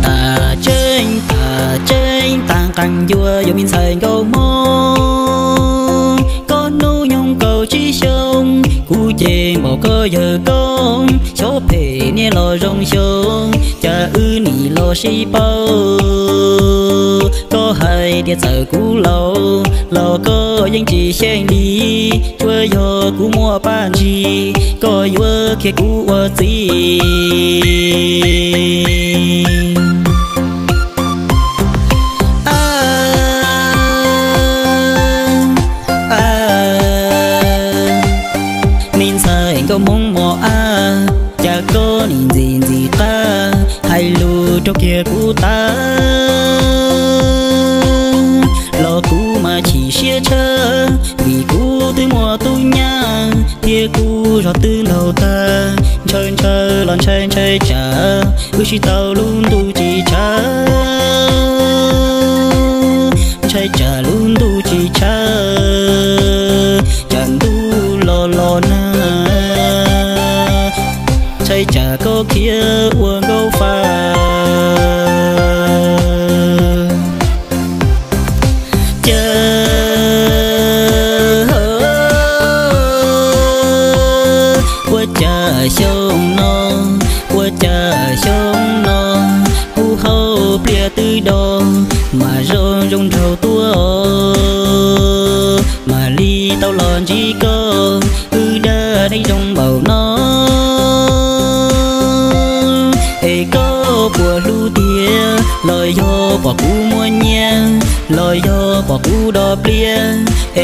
Tas tseeb tas tseeb tas nqees ncua yuav me ntxhais nkauj hmoob. Koj hnub nyoog kaum tsib xyoos, kuv ces npaum koj yawg koob. Xyov phem niaj los zoo xyoo, cas wb nim los sib paub. Koj hais tias txawm kuv laus los koj yeej tsis xyeej li. Tsuas yog kuv muaj paj ntsig, koj yuav khiav kuv ua txiv. Me ntxhais nkauj hmoob mos ab, cas koj nim ntxim ntxim qab hais lus rau kiag kuv tas. Los kuv mas chim siab tshaj, vim kuv twb muaj tub nyab, thiab kuv zog twb ntaug tag. Ntshaw ntshaw los ntshai ntshai tsam wb sib tau lub ntuj tsis tshav, ntshai tsam lub ntuj tsis tshav, tsam ntuj los los nag, ntshai tsam koj khiav ua nkauj faj. Cas ua cas xyoo no, ua cas xyoo no, kuv hauv pliaj twb do, mas zoo zoo nraug tuaj, mam li tau los ntsib koj, wb dag deb zoo npaum no. Es koj puas hlub tiag, los yog pom kuv muaj nyiaj, los yog pom kuv do pliaj,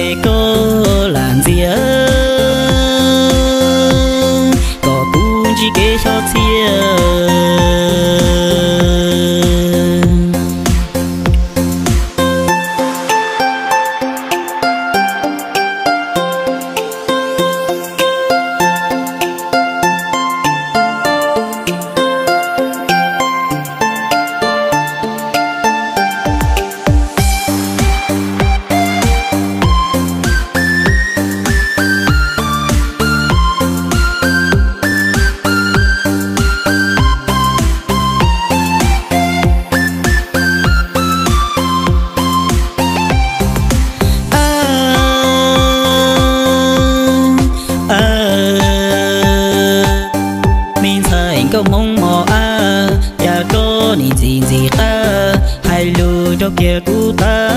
es koj lam ntxias kom kuv ntsib kev xyov txhiaj. Me ntxhais nkauj hmoob mos ab, cas koj nim ntxim ntxim qab hais lus rau kiag kuv tas.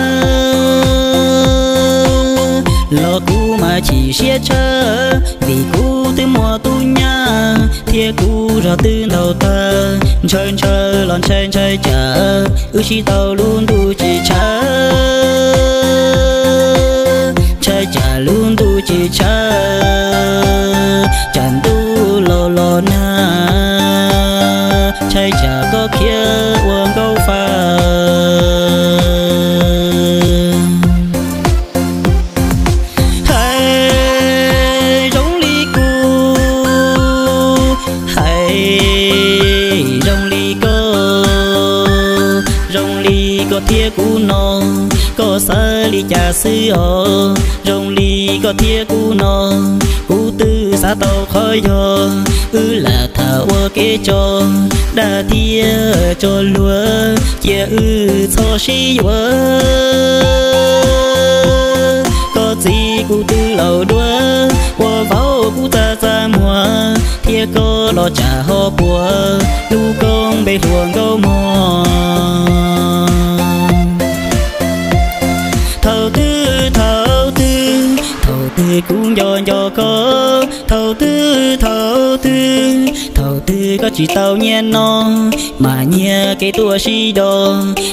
Los kuv mas chim siab tshaj, vim kuv twb muaj tub nyab, thiab kuv zog twb ntaug tag. Ntshaw ntshaw los ntshai ntshai tsam wb sib tau lub ntuj tsis tshav, ntshai tsam lub ntuj tsis tshav, tsam ntuj los los nag, ntshai tsam koj khiav ua nkauj faj. Hais zoo li kuv, hais zoo li koj, zoo li koj thiab kuv no, koj xav li cas xwb os? Zoo li koj thiab kuv no, kuv twb xav tau qhov yog, wb lam tham ua kev tso, dag thiab tso luag, cia wb txhob sib yuav. Koj txiv kuv twb laus duab, ua vauv kuv txaj txaj muag, thiab koj los tsam ho puas lub koob npe hluas nkauj mog. Thaum twg thaum twg, thaum twg kuv nco nco koj, thaum twg thaum twg, thaum twg koj tsis tau nyiaj no, mam nyiag kev tuaj sib do,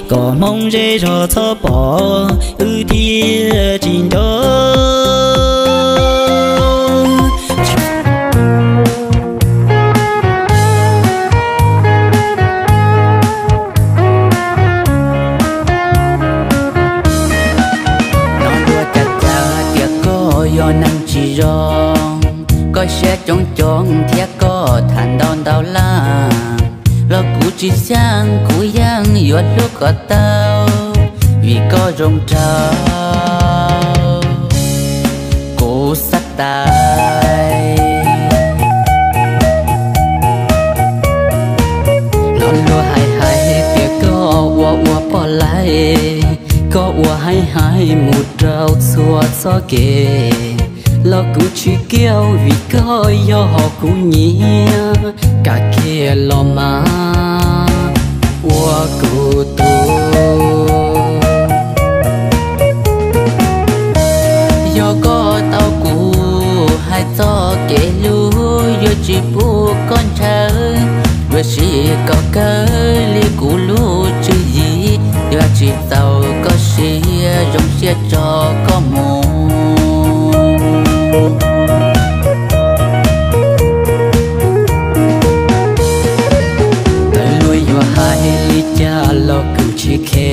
kom hmoob zej zog txhob pom wb thiaj tsis nco. Nov dua cas cas hais tias koj yog neeg tsis zoo, koj siab coob coob thiab koj tham ntau ntau laj. Los kuv tsis xyaaj, kuv yeej yuav hlub kom tau, vim koj zoo nraug kuv xav tas. Los luag hais hais tias koj ua ua poj laib, koj ua haib haib mus rau txhua txoj kev. Los kuv tsis kiaj vim koj yog hom kuv nyiam, kam kiag los mas ua kuv tug. Yog koj tau kuv hais txoj kev hlub, yuav tsis pub koj ntshaw, yuav siv kom kawg li kuv lub tswv yim, yuav tsis txaus koj siab zoo siab tso koj mus. Txawm luag yuav hais li cas los kuv tsis khe,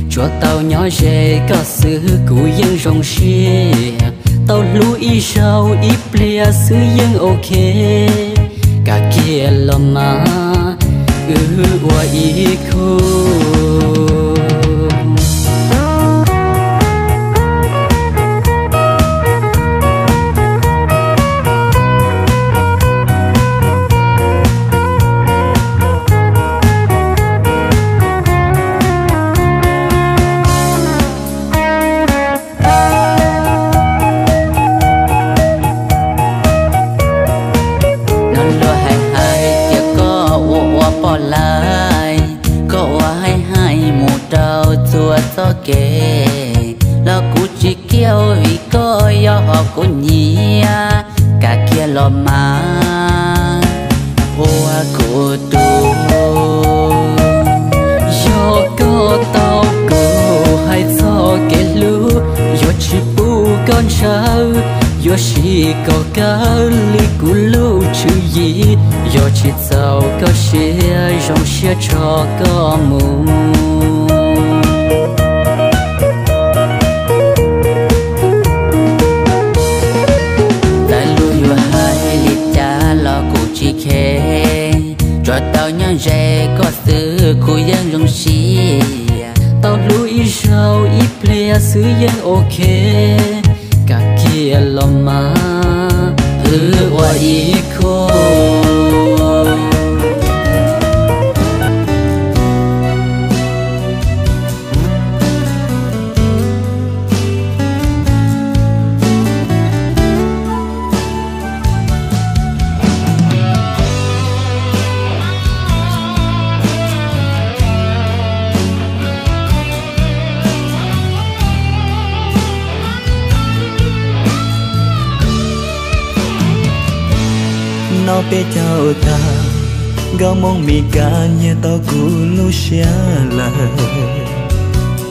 tsuas tau nyob ze koj xwb kuv yeej zoo siab. Tau hlub ib zaug ib pliag xwb yeej ok, kam kiag los mas wb ua ib khub. Nov luag hais hais tias koj ua ua poj laib, koj ua haib haib mus rau txhua txoj kev, los kuv tsis kiaj vim koj yog hom kuv nyiam, kam kiag los mas ua kuv tug. Yog koj tau kuv hais txoj kev hlub, yuav tsis pub koj ntshaw, yuav siv kom kawg li kuv lub tswv yim, yuav tsis txaus koj siab zoo siab tso koj mus. Txawm luag yuav hais li cas los kuv tsis khe, tsuas tau nyob ze koj xwb kuv yeej zoo siab. Tau hlub ib zaug ib pliag xwb yeej ok, kam kiag los mas wb ua ib khub. Noj peb caug tag, nkauj Hmoob Mes Kas nyiag tau kuv lub siab lawm.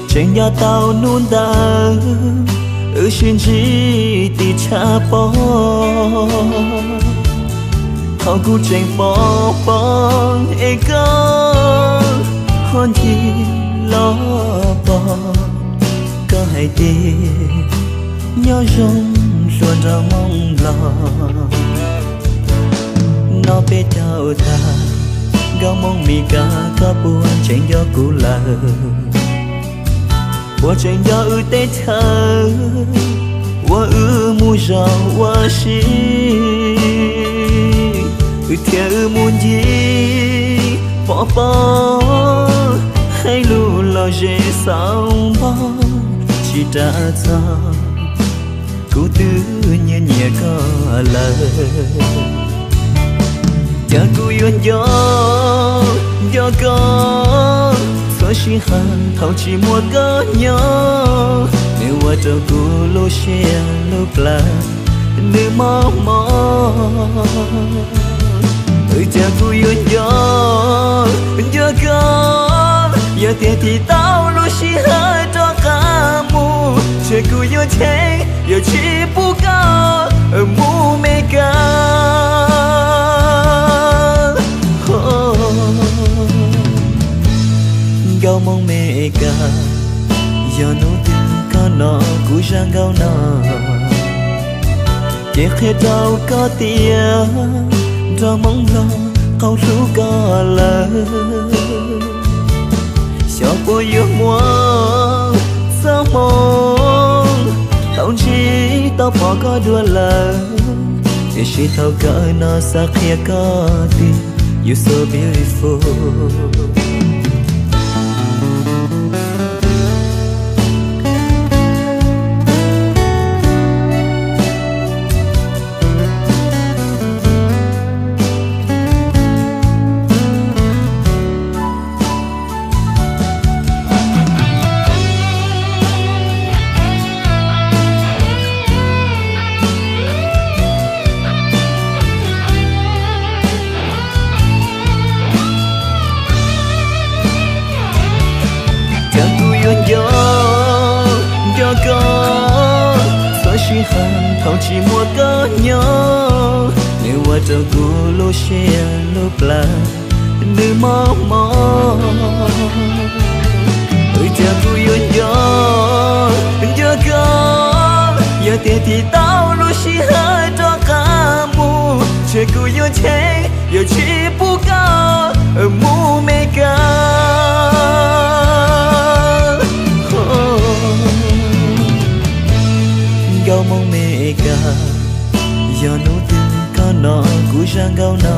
Tseem nco tau hnub ntawd wb sib ntsib tim tshaj pob. Thaum kuv tseem pom pob es koj ho ncig los pom. Koj hais tias nyob zoo hluas nraug Hmoob Nplog. Noj peb caug tag, nkauj Hmoob Mes Kas koj puas tseem nco kuv lawm? Puas tseem nco wb teb chaws uas wb mus zaum ua si, wb thiab wb mus ncig pov pob, hais lus los ze xaus npog tsis ras txog. Kuv twb nyiam nyiam koj lawm, cas kuv yuav nco nco koj txhua sij hawm thaum tsis muaj koj nyob, nws ua rau kuv lub siab lub plawv nws mob mob. Cas kuv yuav nco nco koj, yog tias tig tau lub sij hawm rov qab mus, ces kuv yuav cheem yuav tsis pub koj mus Mes Kas. Nkauj Hmoob Mes Kas, yog hnub twg koj hnov kuv zaj nkauj no, ces qhia rau koj tias nrog Hmoob Nplog qau hlub koj lawm. Xyov puas yuav muaj txoj hmoo tau ntsib tau pom koj dua lawm, tiam sis thaum kawg no xav qhia koj tias you so beautiful. Cas kuv yuav nco, nco koj txoj sij hawm thaum tsis muaj koj nyob, nws ua rau kuv lub siab lub plawv nws mob mob. Cas kuv yuav nco, nco koj, yog tias tiv tau lub sij hawm rov qab mus, ntshe kuv yuav cheem yuav tsis pub koj mus Meskas. Nkauj Hmoob Meskas, yog hnub twg koj hnov kuv zaj nkauj no,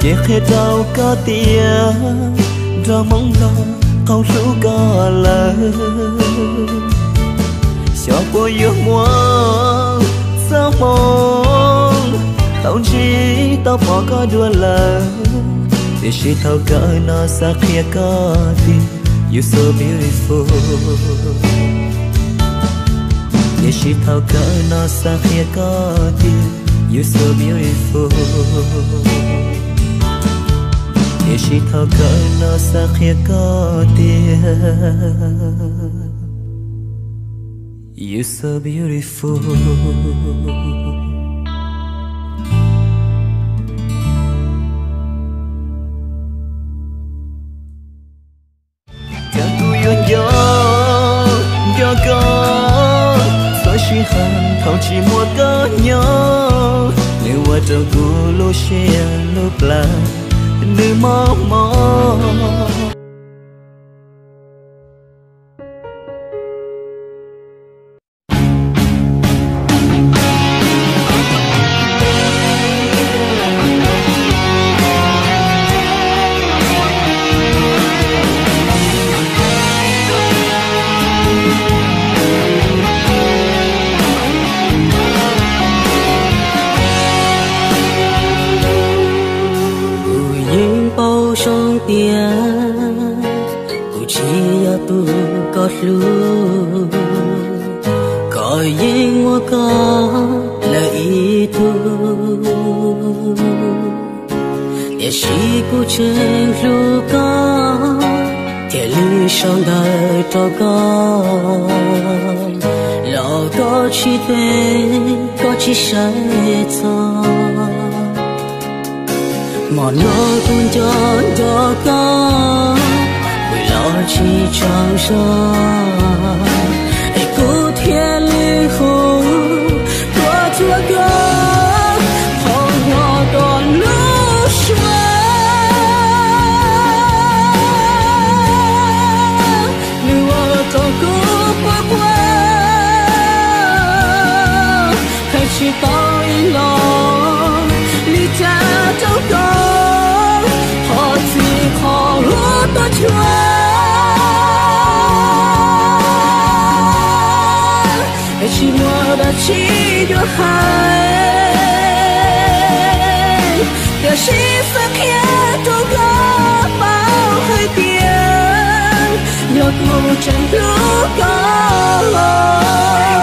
ces qhia rau koj tias nrog Hmoob Nplog qau hlub koj lawm. Xyov puas yuav muaj txoj hmoo tau ntsib tau pom koj dua lawm, tiam sis thaum kawg no xav qhia koj tias you so beautiful. Tiam sis thaum kawg no xav qhia koj tias you so beautiful. Tiam sis thaum kawg no xav qhia koj tias you so beautiful. Cas kuv yuav nco, nco koj txoj sij hawm thaum tsis muaj koj nyob, nws ua rau kuv lub siab lub plawv nws mob mob. Kuv yeej paub zoo tias kuv tsis yog tus koj hlub, koj yeej muaj koj lawm ib tug. Tiam sis kuv tseem hlub koj, thiaj li sau ntawv rau koj, los koj tsis teb, koj tsis saib txog. Hmo no kuv nco nco koj, kuv los tsis tsaug zog, es kuv thiaj li hu tuaj cuag koj, qhov uas koj lub suab, nws ua rau kuv quaj quaj, hais tsis tau ib los li cas rau koj, qhov txhim qhov huv tuaj cuag, es tsis muaj dab tsi yuav hais, tiam sis xav qhia rau koj paub hais tias yog kuv tseem hlub koj los